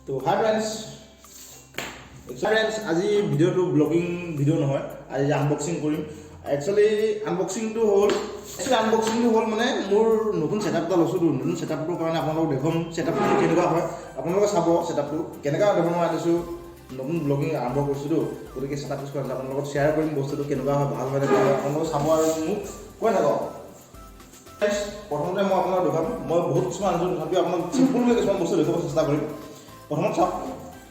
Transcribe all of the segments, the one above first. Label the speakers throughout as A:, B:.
A: তো হাই friends, friends, আজি ভিডিঅ'টো ব্লগিং ভিডিঅ' নহয়, আজি আনবক্সিং কৰিম। একচুৱেলি আনবক্সিংটো হ'ল মানে মোৰ নতুন ছেটআপ এটা লৈছোঁতো। নতুন ছেটআপটোৰ কাৰণে আপোনালোকক দেখুৱাম ছেটআপটো কেনেকুৱা হয়। আপোনালোকে চাব ছেটআপটো কেনেকুৱা ধৰণৰ আনিছোঁ। নতুন ব্লগিং আৰম্ভ কৰিছোঁতো, গতিকে ছেটআপ কিছুমান আপোনালোকৰ লগত শ্বেয়াৰ কৰিম। বস্তুটো কেনেকুৱা হয়, ভাল হয় নে বেয়া হয়, আপোনালোকে চাব আৰু মোক কৈ থাকক। Guys, প্ৰথমতে মই আপোনাক দেখুৱাম, মই বহুত কিছুমান আনিছোঁ, তথাপিও আপোনাক চিম্পুলকৈ কিছুমান বস্তু দেখুৱাব চেষ্টা কৰিম। প্ৰথমত চাওক,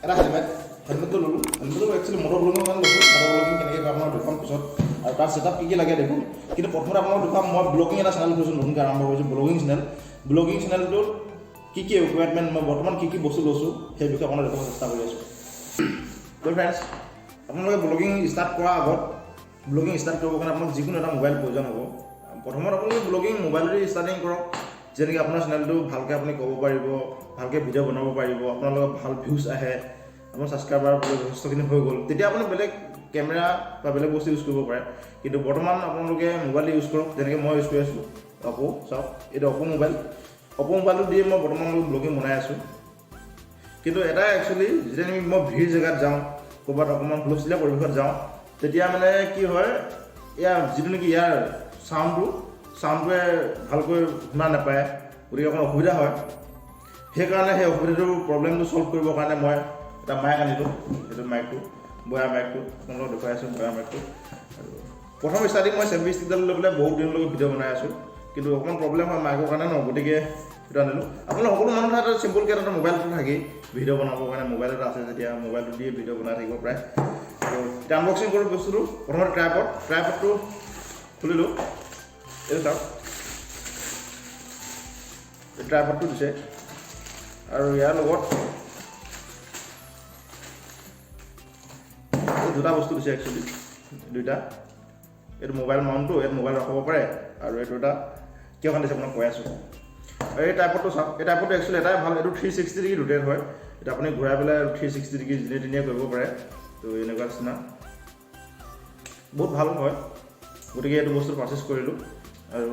A: এটা হেলমেট। হেলমেটটো ল'লোঁ। হেলমেটটো একচুৱেলি মটৰ ব্লগিঙৰ কাৰণে লৈছোঁ। মটৰ ব্লগিং কেনেকৈ কৰে আপোনাক দেখুৱাম পিছত আৰু তাৰ ছেটআপ কি কি লাগে দেখুৱাম। কিন্তু প্ৰথমতে আপোনাক দেখুৱাম, মই ব্লগিং এটা চেনেল খুলিছোঁ, নতুনকৈ আৰম্ভ কৰিছোঁ ব্লগিং চেনেল। ব্লগিং চেনেলটোত কি কি ইকুইপমেণ্ট, মই বৰ্তমান কি কি বস্তু লৈছোঁ, সেই বিষয়ে আপোনাক দেখুৱাব চেষ্টা কৰি আছোঁ। তো ফ্ৰেণ্ডছ, আপোনালোকে ব্লগিং ষ্টাৰ্ট কৰাৰ আগত, ব্লগিং ষ্টাৰ্ট কৰিবৰ কাৰণে আপোনাক যিকোনো এটা মোবাইল প্ৰয়োজন হ'ব। প্ৰথমত আপুনি ব্লগিং মোবাইলেৰে ষ্টাৰ্টিং কৰক, যেনেকৈ আপোনাৰ চেনেলটো ভালকৈ আপুনি ক'ব পাৰিব, ভালকৈ ভিডিঅ' বনাব পাৰিব, আপোনালোকৰ ভাল ভিউজ আহে, আপোনাৰ ছাবস্ক্ৰাইবাৰ যথেষ্টখিনি হৈ গ'ল, তেতিয়া আপুনি বেলেগ কেমেৰা বা বেলেগ বস্তু ইউজ কৰিব পাৰে। কিন্তু বৰ্তমান আপোনালোকে মোবাইল ইউজ কৰক, যেনেকৈ মই ইউজ কৰি আছোঁ অপ'। চাওক, এইটো অপ' মোবাইল। অপ' মোবাইলটো দিয়ে মই বৰ্তমান ব্লগিং বনাই আছোঁ। কিন্তু এটা একচুৱেলি যেতিয়া নেকি মই ভিৰ জেগাত যাওঁ, ক'ৰবাত অকণমান হুলস্থুলীয়া পৰিৱেশত যাওঁ, তেতিয়া মানে কি হয়, ইয়াৰ যিটো নেকি ইয়াৰ চাউণ্ডটোৱে ভালকৈ শুনা নাপায়, গতিকে অকণ অসুবিধা হয়। সেইকাৰণে সেই অসুবিধাটো, প্ৰব্লেমটো ছল্ভ কৰিবৰ কাৰণে মই এটা মাইক আনিলোঁ। সেইটো মাইকটো বয়া মাইকটো আপোনালোকক দেখুৱাই আছোঁ, বয়া মাইকটো। আৰু প্ৰথম ষ্টাৰ্টিং মই চেল্ফি ষ্টিকডাল লৈ পেলাই বহুত দিনলৈকে ভিডিঅ' বনাই আছোঁ, কিন্তু অকণমান প্ৰব্লেম হয় মাইকৰ কাৰণে ন, গতিকে সেইটো আনিলোঁ। আপোনাৰ সকলো মানুহৰ এটা চিম্পুলকৈ এটা মোবাইলটো থাকেই ভিডিঅ' বনাবৰ কাৰণে। মোবাইল এটা আছে যেতিয়া মোবাইলটো দিয়ে ভিডিঅ' বনাই থাকিব পাৰে। আৰু এতিয়া আনবক্সিং কৰোঁ বস্তুটো। প্ৰথমতে ট্ৰাইপড। ট্ৰাইপডটো খুলিলোঁ। এইটো চাওক, এই ট্ৰাইপডটো দিছে আৰু ইয়াৰ লগত এই দুটা বস্তু দিছে একচুৱেলি দুইটা। এইটো মোবাইল মাউণ্টটো, ইয়াত মোবাইল ৰাখিব পাৰে। আৰু এইটো এটা কিয় কাৰণে দিছে আপোনাক কৈ আছোঁ। আৰু এই ট্ৰাইপডটো চাওক, এই ট্ৰাইপডটো একচুৱেলি এটাই ভাল, এইটো 360 ডিগ্ৰী ৰোটেট হয়। এইটো আপুনি ঘূৰাই পেলাই 360 ডিগ্ৰী যেনে তেনে কৰিব পাৰে। তো এনেকুৱা নিচিনা বহুত ভাল হয়, গতিকে এইটো বস্তু পাৰ্চেছ কৰিলোঁ। আৰু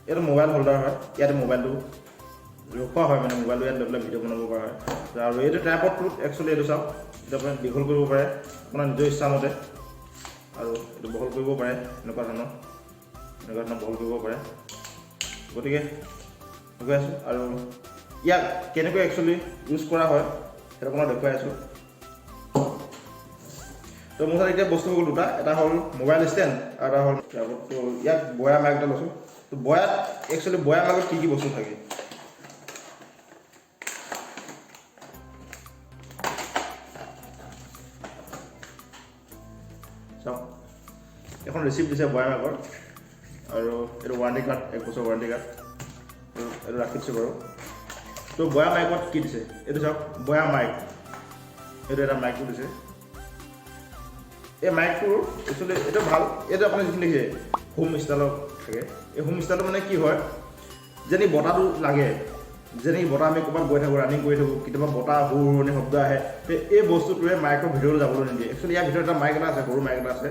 A: এইটো মোবাইল হোল্ডাৰ হয়, ইয়াতে মোবাইলটো ৰখোৱা হয়, মানে মোবাইলটো ইয়াত লৈ পেলাই ভিডিঅ' বনাব পৰা হয়। আৰু এইটো ট্ৰাইপডটোত একচুৱেলি এইটো চাওক, এইটো আপুনি দীঘল কৰিব পাৰে আপোনাৰ নিজৰ ইচ্ছামতে আৰু এইটো বহল কৰিব পাৰে, এনেকুৱা ধৰণৰ বহল কৰিব পাৰে। গতিকে দেখুৱাই আছোঁ আৰু ইয়াক কেনেকৈ একচুৱেলি ইউজ কৰা হয় সেইটো আপোনাক দেখুৱাই আছোঁ। তো মোৰ ওচৰত এতিয়া বস্তু হ'ল দুটা, এটা হ'ল মোবাইল ষ্টেণ্ড আৰু এটা হ'ল ট্ৰাইপড। তো ইয়াক বয়া মাইক এটা লৈছোঁ। তো বয়াত একচুৱেলি বয়া মাইকত কি কি বস্তু থাকে? চাওক, এখন ৰিচিপ্ট দিছে বয়া মাইকৰ আৰু এইটো ৱাৰেণ্টি কাৰ্ড, এক বছৰ ৱাৰেণ্টি কাৰ্ড। এইটো ৰাখি দিছোঁ বাৰু। তো বয়া মাইকত কি দিছে এইটো চাওক। বয়া মাইক, এইটো এটা মাইকটো দিছে। এই মাইকটোৰ একচুৱেলি এইটো ভাল, এইটো আপুনি যিখিনি দেখিছে হোম ষ্টাইলত থাকে। এই হোম ষ্টাইলটো মানে কি হয়, যেনে বতাহটো লাগে, যেনে বতাহ আমি ক'ৰবাত গৈ থাকোঁ, ৰানিং কৰি থাকোঁ, কেতিয়াবা বতাহ হুৰণি শব্দ আহে, তে এই বস্তুটোৱে মাইকৰ ভিতৰলৈ যাবলৈ নিদিয়ে। একচুৱেলি ইয়াৰ ভিতৰত এটা মাইক এটা আছে, সৰু মাইক এটা আছে।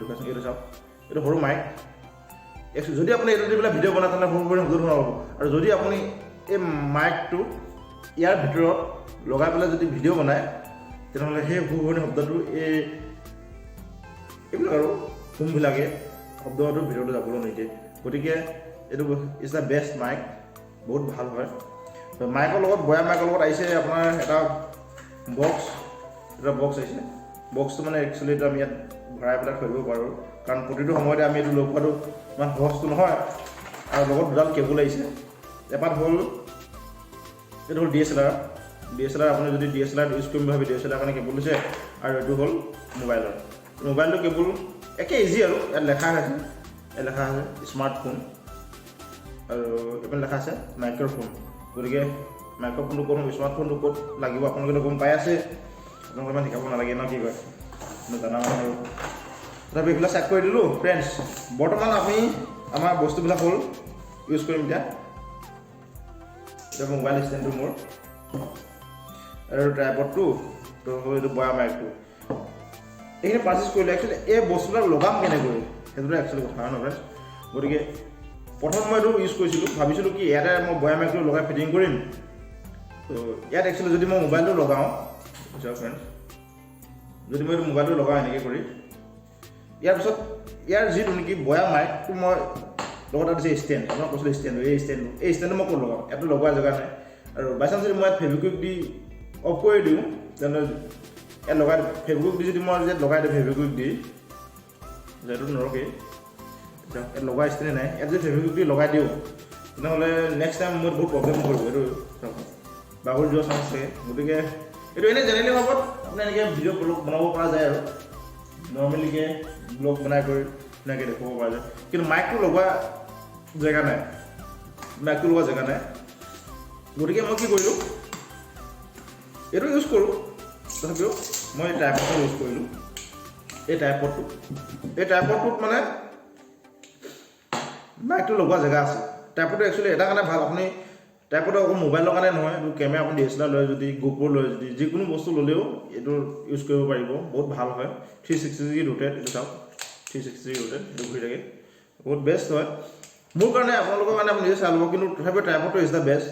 A: দেখুৱাইছোঁ, এইটো চাওক, এইটো সৰু মাইক। একচুৱেলি যদি আপুনি এইটো দি পেলাই ভিডিঅ' বনায়, তেনেহ'লে সৰু সৰু শব্দ শুনা পাব। আৰু যদি আপুনি এই মাইকটো ইয়াৰ ভিতৰত লগাই পেলাই যদি ভিডিঅ' বনায়, তেনেহ'লে সেই হুৰণি শব্দটো, এইবিলাক আৰু হুমবিলাকে শব্দটো ভিতৰলৈ যাবলৈ নিদিয়ে। গতিকে এইটো is the best Mike, বহুত ভাল হয়। তো মাইকৰ লগত, বয়া মাইকৰ লগত আহিছে আপোনাৰ এটা বক্স। এটা বক্স আহিছে। বক্সটো মানে একচুৱেলি এইটো আমি ইয়াত ভৰাই পেলাই থৈ দিব পাৰোঁ, কাৰণ প্ৰতিটো সময়তে আমি এইটো লগ পোৱাটো ইমান সহজটো নহয়। আৰু লগত দুডাল কেবুল আহিছে। এপাত হ'ল, এইটো হ'ল DSLR। DSLR, আপুনি যদি DSLR use কৰিম বুলি ভাবে, DSLR কাৰণে কেবুল দিছে। আৰু এইটো হ'ল মোবাইলৰ, মোবাইলটো কেবুল একে ইজি। আৰু ইয়াত লেখা আছে, ইয়াত লেখা আছে স্মাৰ্টফোন আৰু এইপিনে লেখা আছে মাইক্ৰ'ফোন। গতিকে মাইক্ৰ'ফোনটো ক'ত, স্মাৰ্টফোনটো ক'ত লাগিব আপোনালোকেতো গম পাই আছে। আপোনালোকে ইমান শিকাব নালাগে ন, কি কয় জানা মানুহ। আৰু তথাপি এইবিলাক চেক কৰি দিলোঁ। ফ্ৰেণ্ডছ, বৰ্তমান আমি আমাৰ বস্তুবিলাক হ'ল, ইউজ কৰিম এতিয়া। এতিয়া মোবাইল ষ্টেণ্ডটো মোৰ আৰু ট্ৰাইপডটো, তো এইটো বয়া মাইকটো, এইখিনি পাৰ্চেছ কৰিলোঁ। একচুৱেলি এই বস্তুবিলাক লগাম কেনেকৈ, সেইটোতো একচুৱেলি কথা হয় ন ফ্ৰেণ্ডছ? গতিকে প্ৰথম মই এইটো ইউজ কৰিছিলোঁ, ভাবিছিলোঁ কি ইয়াতে মই বয়া মাইকটো লগাই ফিটিং কৰিম। তো তো ইয়াত একচুৱেলি যদি মই মোবাইলটো লগাওঁ, ফ্ৰেণ্ডছ, যদি মই এইটো মোবাইলটো লগাওঁ এনেকৈ কৰি, ইয়াৰ পিছত ইয়াৰ যিটো নেকি বয়া মাইকটো মই লগত দিছে ষ্টেণ্ড, আপোনাক কৈছিলোঁ ষ্টেণ্ড, এই ষ্টেণ্ডটো মই ক'ত লগাওঁ, ইয়াতো লগোৱা জেগা নাই। আৰু বাই চান্স যদি মই ইয়াত ফেভিকুইক দি অফ কৰি দিওঁ, তেনেহ'লে ইয়াত লগাই ফেভিকুইক দি যদি মই ইয়াত লগাই দিওঁ ফেভিকুইক দি, এইটো নৰকেই, ইয়াত লগোৱা ষ্টেণ্ডে নাই, ইয়াত যদি ফেভিকুইক দি লগাই দিওঁ তেনেহ'লে নেক্সট টাইম মোৰ বহুত প্ৰব্লেম কৰিব, এইটো বাগৰি যোৱা চান্স থাকে। গতিকে এইটো এনেই জেনেৰেলি ভাৱত আপুনি এনেকৈ ভিডিঅ' ব্লগ বনাব পৰা যায় আৰু নৰ্মেলিকৈ ব্লগ বনাই কৰি ধুনীয়াকৈ দেখুৱাব পৰা যায়। কিন্তু মাইকটো লগোৱা জেগা নাই, মাইকটো লগোৱা জেগা নাই। গতিকে মই কি কৰিলোঁ, এইটো ইউজ কৰোঁ, তথাপিও মই এই ট্ৰাইপডটো ইউজ কৰিলোঁ। এই ট্ৰাইপডটোত মানে মাইকটো লগোৱা জেগা আছে। ট্ৰাইপডটো একচুৱেলি এটা কাৰণে ভাল, আপুনি ট্ৰাইপডটো অকল মোবাইলৰ কাৰণে নহয়, এইটো কেমেৰা আপুনি DSLR লৈ যদি, গোপ্ৰ লৈ যদি, যিকোনো বস্তু ল'লেও এইটো ইউজ কৰিব পাৰিব, বহুত ভাল হয়। 360 ডিগ্ৰী ৰোটেট, এইটো চাওক, 360 ডিগ্ৰী ৰোটেট, এইটো ঘূৰি থাকে, বহুত বেষ্ট হয় মোৰ কাৰণে। আপোনালোকৰ কাৰণে আপুনি নিজে চাই ল'ব, কিন্তু তথাপিও ট্ৰাইপডটো is the best.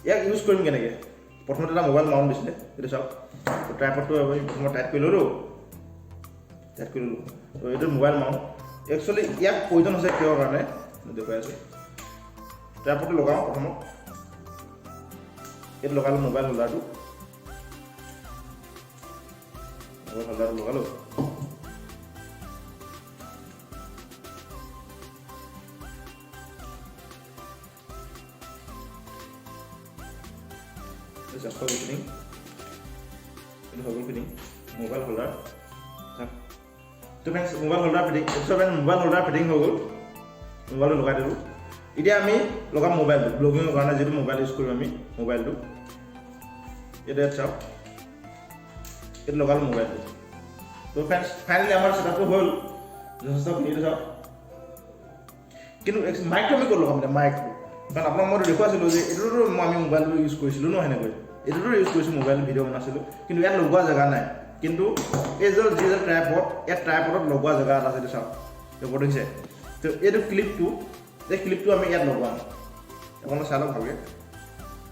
A: ইয়াক ইউজ কৰিম কেনেকৈ, প্ৰথমতে এটা মোবাইল মাউণ্ট দিছিলে, এইটো চাওক, ট্ৰাইপডটো আমি প্ৰথমতে টাইট কৰি ল'লোঁ, টাইট কৰি ল'লোঁ। তো এইটো মোবাইল মাউণ্ট একচুৱেলি ইয়াক প্ৰয়োজন হৈছে কিহৰ কাৰণে দেখুৱাই আছোঁ। ট্ৰাইপডটো লগাওঁ প্ৰথমত, এইটো লগালোঁ মোবাইল হোল্ডাৰটো, মোবাইল হোল্ডাৰটো লগালোঁ। ফিটিং, এইটো হৈ গ'ল ফিটিং মোবাইল হোল্ডাৰ। তো ফ্ৰেণ্ডছ, মোবাইল হোল্ডাৰ ফিটিং, এইটো মোবাইল হোল্ডাৰ ফিটিং হৈ গ'ল, মোবাইলটো লগাই দিলোঁ। এতিয়া আমি লগাম মোবাইলটো ব্লগিঙৰ কাৰণে, যিটো মোবাইল ইউজ কৰিম আমি মোবাইলটো, এইটো ইয়াত চাওক, এইটো লগালোঁ মোবাইলটো। তো ফ্ৰেণ্ডছ, ফাইনেলি আমাৰ ছেটআপটো হ'ল যথেষ্টখিনি, এইটো চাওক। কিন্তু মাইকটো আমি ক'ত লগাম এতিয়া, মাইকটো, কাৰণ আপোনাক মই দেখুৱাইছিলোঁ যে এইটোতো আমি মোবাইলটো ইউজ কৰিছিলোঁ ন, সেনেকৈ এইটোতো ইউজ কৰিছোঁ, মোবাইল ভিডিঅ' বনাইছিলোঁ, কিন্তু ইয়াত লগোৱা জেগা নাই। কিন্তু এই যে যিডাল ট্ৰাইপড, ইয়াত ট্ৰাইপডত লগোৱা জেগা এটা আছে, এইটো চাওক, ওপৰত দেখিছে। তো এইটো ক্লিপটো, এই ক্লিপটো আমি ইয়াত লগোৱাম, আপোনালোকে চাই লওক ভালকৈ।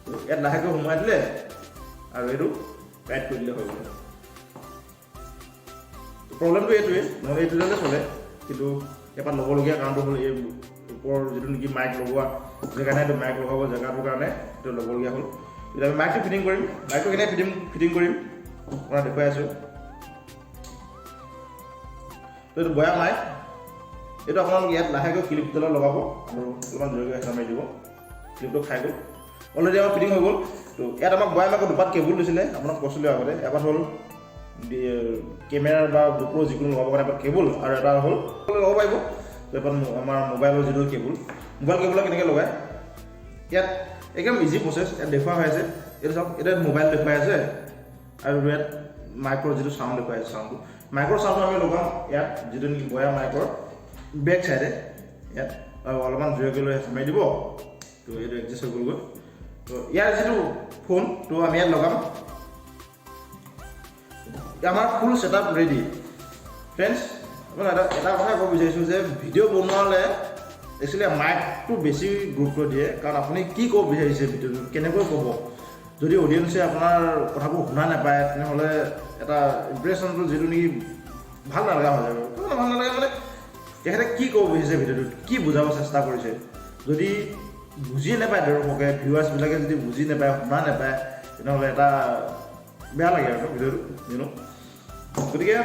A: তো ইয়াত লাহেকৈ সোমোৱাই দিলে আৰু এইটো টাইট কৰি দিলে হৈ গ'ল। প্ৰব্লেমটো এইটোৱে, নহ'লে এইটোতে চলে, কিন্তু ইয়াৰ ল'বলগীয়া কাৰণটো হ'ল এই ওপৰৰ যিটো নেকি মাইক লগোৱা জেগা নাই, এইটো মাইক লগাব জেগাটোৰ কাৰণে এইটো ল'বলগীয়া হ'ল। এতিয়া আমি মাইকটো ফিটিং কৰিম, মাইকটো কেনেকৈ ফিটিং কৰিম আপোনাক দেখুৱাই আছোঁ। তো এইটো বয়া মাইক, এইটো আপোনালোকে ইয়াত লাহেকৈ ক্লিপডালত লগাব আৰু অলপমান জোৰকৈ হেঁচা মাৰি দিব, ক্লিপটো খাই গ'ল। অলৰেডি আমাৰ ফিটিং হৈ গ'ল। তো ইয়াত আমাক বয়া মাইকৰ দুপাত কেবুল দিছিলে, আপোনাক কৈছিলোঁ আগতে, এপাত হ'ল কেমেৰাৰ বা গোপ্ৰ যিকোনো লগাবৰ কাৰণে এপাত কেবুল, আৰু এটা হ'ল লগাব পাৰিব তো এপাত আমাৰ মোবাইলৰ যিটো কেবুল, মোবাইল কেবুলত কেনেকৈ লগায় ইয়াত একদম ইজি প্ৰচেছ, ইয়াত দেখুওৱা হৈ আছে। এইটো চাওক, এতিয়া মোবাইল দেখুৱাই আছে আৰু ইয়াত মাইকৰ যিটো চাউণ্ড দেখুৱাই আছে, চাউণ্ডটো মাইকৰ চাউণ্ডটো আমি লগাম ইয়াত যিটো নেকি বয়া মাইকৰ বেক চাইডে ইয়াত, আৰু অলপমান জোৰকৈ লৈ হেঁচা মাৰি দিব, তো এইটো এডজাষ্ট হৈ গ'লগৈ। তো ইয়াৰ যিটো ফোনটো আমি ইয়াত লগাম, আমাৰ ফুল ছেটআপ ৰেডি। ফ্ৰেণ্ডছ, আপোনাৰ এটা কথা ক'ব বিচাৰিছোঁ যে ভিডিঅ' বনোৱালে একচুৱেলি মাইকটো বেছি গুৰুত্ব দিয়ে, কাৰণ আপুনি কি ক'ব বিচাৰিছে ভিডিঅ'টো কেনেকৈ ক'ব, যদি অডিয়েঞ্চে আপোনাৰ কথাবোৰ শুনা নাপায় তেনেহ'লে এটা ইমপ্ৰেশ্যনটো যিটো নেকি ভাল নালাগা হৈ যাব। ভাল নালাগে মানে তেখেতে কি ক'ব বিচাৰিছে ভিডিঅ'টোত, কি বুজাব চেষ্টা কৰিছে, যদি বুজিয়ে নাপায় দৰ্শকে, ভিউৱাৰ্ছবিলাকে যদি বুজি নাপায়, শুনা নাপায়, তেনেহ'লে এটা বেয়া লাগে আৰু ভিডিঅ'টো you know. গতিকে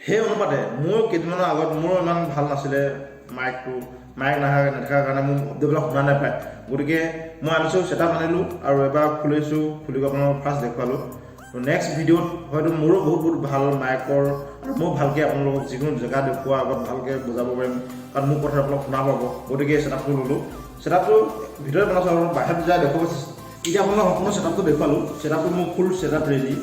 A: সেই অনুপাতে মোৰ কেইদিনমানৰ আগত মোৰো ইমান ভাল নাছিলে মাইকটো, মাইক নথকাৰ কাৰণে মোৰ শব্দবিলাক শুনা নাপায়। গতিকে মই আনিছোঁ, ছেটআপ আনিলোঁ আৰু এবাৰ খুলিছোঁ, খুলি আপোনালোকক ফাৰ্ষ্ট দেখুৱালোঁ। নেক্সট ভিডিঅ'ত হয়তো মোৰো বহুত বহুত ভাল মাইকৰ আৰু মই ভালকৈ আপোনালোকক যিকোনো জেগা দেখুওৱাৰ আগত ভালকৈ বুজাব পাৰিম, কাৰণ মোৰ কথা আপোনালোক শুনা পাব। গতিকে এই ছেটআপটো ল'লোঁ, ছেটআপটো ভিতৰত বনাইছোঁ আৰু বাহিৰত যাই দেখুৱাব। এতিয়া আপোনালোক সম্পূৰ্ণ ছেটআপটো দেখুৱালোঁ, ছেটআপটো মোৰ ফুল ছেটআপ ৰেডি।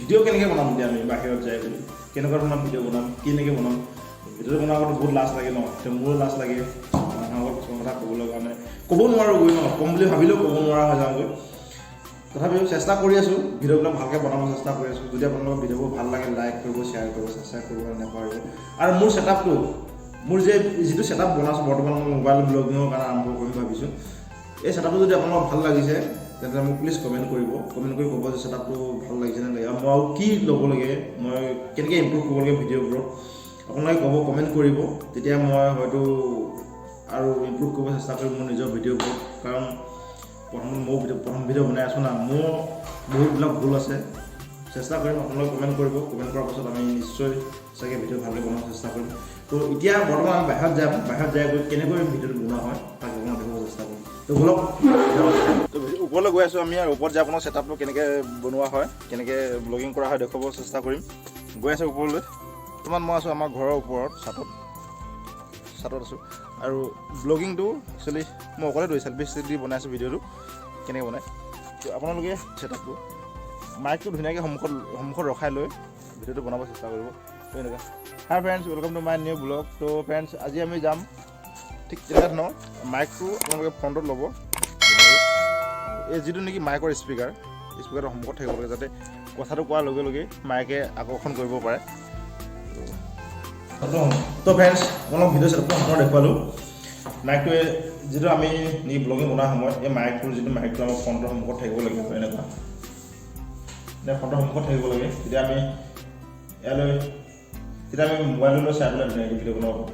A: ভিডিঅ' কেনেকৈ বনাম এতিয়া আমি বাহিৰত যায় বুলি, কেনেকুৱা ধৰণৰ ভিডিঅ' বনাম, কেনেকৈ বনাম, ভিডিঅ' বনোৱাৰ আগত বহুত লাজ লাগে ন, এতিয়া মোৰো লাজ লাগে মানুহৰ আগত কিছুমান কথা ক'বলৈ কাৰণে, ক'ব নোৱাৰোঁগৈ ন, ক'ম বুলি ভাবিলেও ক'ব নোৱাৰা হৈ যাওঁগৈ। তথাপিও চেষ্টা কৰি আছোঁ, ভিডিঅ'বিলাক ভালকৈ বনাব চেষ্টা কৰি আছোঁ। যদি আপোনালোকৰ ভিডিঅ'বোৰ ভাল লাগে লাইক কৰিব, শ্বেয়াৰ কৰিব, ছাবস্ক্ৰাইব কৰিব নাপাহৰিব। আৰু মোৰ ছেটআপটো, মোৰ যে যিটো ছেটআপ বনাইছোঁ বৰ্তমান মই মোবাইল ব্লগিঙৰ কাৰণে আৰম্ভ কৰিম ভাবিছোঁ, এই ছেটআপটো যদি আপোনালোকৰ ভাল লাগিছে, তেন্তে মোক প্লিজ কমেণ্ট কৰিব। কমেণ্ট কৰি ক'ব যে ছেটআপটো ভাল লাগিছে নে লাগে আৰু মই আৰু কি ল'ব লাগে, মই কেনেকৈ ইম্প্ৰুভ কৰিব লাগে ভিডিঅ'বোৰত, আপোনালোকে ক'ব, কমেণ্ট কৰিব। তেতিয়া মই হয়তো আৰু ইম্প্ৰুভ কৰিব চেষ্টা কৰিম মোৰ নিজৰ ভিডিঅ'বোৰত। কাৰণ প্ৰথম ময়ো ভিডিঅ' প্ৰথম ভিডিঅ' বনাই আছোঁ না, মোৰ বহুতবিলাক ভুল আছে। চেষ্টা কৰিম, আপোনালোকে কমেণ্ট কৰিব। কমেণ্ট কৰাৰ পাছত আমি নিশ্চয় চাগে ভিডিঅ' ভালকৈ বনাব চেষ্টা কৰিম। তো এতিয়া বৰ্তমান আমি বাহিৰত যাম। বাহিৰত যাই গৈ কেনেকৈ ভিডিঅ'টো বনোৱা হয়, তাক আপোনাক দেখুৱাব চেষ্টা কৰিম। তো ব'লক। তো ওপৰলৈ গৈ আছোঁ আমি আৰু ওপৰত যাই আপোনাৰ ছেটআপটো কেনেকৈ বনোৱা হয়, কেনেকৈ ব্লগিং কৰা হয় দেখুৱাব চেষ্টা কৰিম। গৈ আছোঁ ওপৰলৈ। বৰ্তমান মই আছোঁ আমাৰ ঘৰৰ ওপৰত চাটত আছোঁ আৰু ব্লগিংটো একচুৱেলি মই অকলে ধৰি চেল্ফি ষ্টিক দি বনাই আছোঁ। ভিডিঅ'টো কেনেকৈ বনায়, তো আপোনালোকে ছেটআপটো, মাইকটো ধুনীয়াকৈ সন্মুখত ৰখাই লৈ ভিডিঅ'টো বনাব চেষ্টা কৰিব। তো এনেকুৱা, "Hi friends, welcome to my new vlog." তো ফ্ৰেণ্ডছ, আজি আমি যাম ঠিক তেনেকুৱা ধৰণৰ। মাইকটো আপোনালোকে ফ্ৰণ্টত ল'ব। এই যিটো নেকি মাইকৰ স্পীকাৰ, স্পীকাৰৰ সন্মুখত থাকিব লাগে, যাতে কথাটো কোৱাৰ লগে লগে মাইকে আকৰ্ষণ কৰিব পাৰে। তো ফ্ৰেণ্ডছ, আপোনালোক ভিডিঅ' ছেটআপটো সম্পূৰ্ণ দেখুৱালোঁ। মাইকটোৱে যিটো আমি নি ব্লগিং বনোৱাৰ সময়ত এই মাইকটোৰ যিটো মাইকটো আমাৰ ফ্ৰণ্টৰ সন্মুখত থাকিব লাগে আৰু এনেকুৱা ফ্ৰণ্টৰ সন্মুখত থাকিব লাগে। তেতিয়া আমি মোবাইললৈ চাই পেলাই ধুনীয়াকৈ ভিডিঅ' বনাব পাৰোঁ।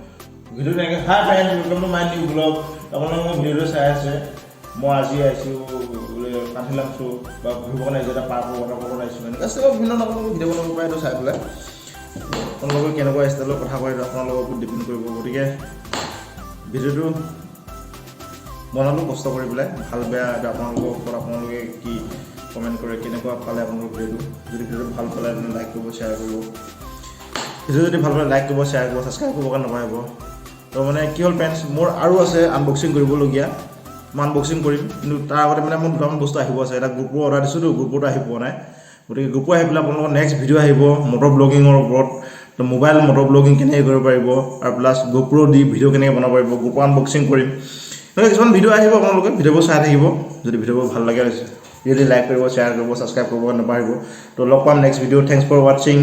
A: ভিডিঅ'টো তেনেকৈ, "Hi friends, welcome to my new vlog." আপোনালোকে মোৰ ভিডিঅ'টো চাই আছে। মই আজি আহিছোঁ বোলে কান্থিলাংচু বা ঘূৰিব কাৰণে আহিছোঁ, এটা পাৰ্কৰ ৱাটাৰফলত আহিছোঁ, এনেকুৱা ষ্টাইলৰ বিভিন্ন ধৰণৰ ভিডিঅ' বনাব পাৰে। এইটো চাই পেলাই আপোনালোকে কেনেকুৱা ষ্টাইলত কথা কয়, এইটো আপোনালোকৰ ওপৰত ডিপেণ্ড কৰিব। গতিকে ভিডিঅ'টো বনালোঁ কষ্ট কৰি পেলাই, ভাল বেয়া এইটো আপোনালোকৰ ওপৰত। আপোনালোকে কি কমেণ্ট কৰে, কেনেকুৱা পালে আপোনালোকৰ ভিডিঅ'টো। যদি ভিডিঅ'টো ভাল পালে, আপুনি লাইক কৰিব, শ্বেয়াৰ কৰিব। ভিডিঅ' যদি ভাল পালে, লাইক কৰিব, শ্বেয়াৰ কৰিব, ছাবস্ক্ৰাইব কৰিব কাৰণে নাপাহৰিব। তো মানে কি হ'ল ফ্ৰেণ্ডছ, মোৰ আৰু আছে আনবক্সিং কৰিবলগীয়া। মই আনবক্সিং কৰিম, কিন্তু তাৰ আগতে মানে মোৰ দুটামান বস্তু আহিব আছে। এটা গোপ্ৰ' অৰ্ডাৰ দিছোঁতো, গোপ্ৰ'টো আহি পোৱা নাই। গতিকে গোপ্ৰ' আহি পেলাই আপোনালোকৰ নেক্সট ভিডিঅ' আহিব মটৰ ব্লগিঙৰ ওপৰত। তো মোবাইল মটৰ ব্লগিং কেনেকৈ কৰিব পাৰিব আৰু প্লাছ গোপ্ৰ' দি ভিডিঅ' কেনেকৈ বনাব পাৰিব, গোপ্ৰ' আনবক্সিং কৰিম। এনেকুৱা কিছুমান ভিডিঅ' আহিব। আপোনালোকে ভিডিঅ'বোৰ চাই থাকিব। যদি ভিডিঅ'বোৰ ভাল লাগে, ৰিয়েলি লাইক কৰিব, শ্বেয়াৰ কৰিব, ছাবস্ক্ৰাইব কৰিব নাপাহৰিব। তো লগ পাম next video. Thanks for watching.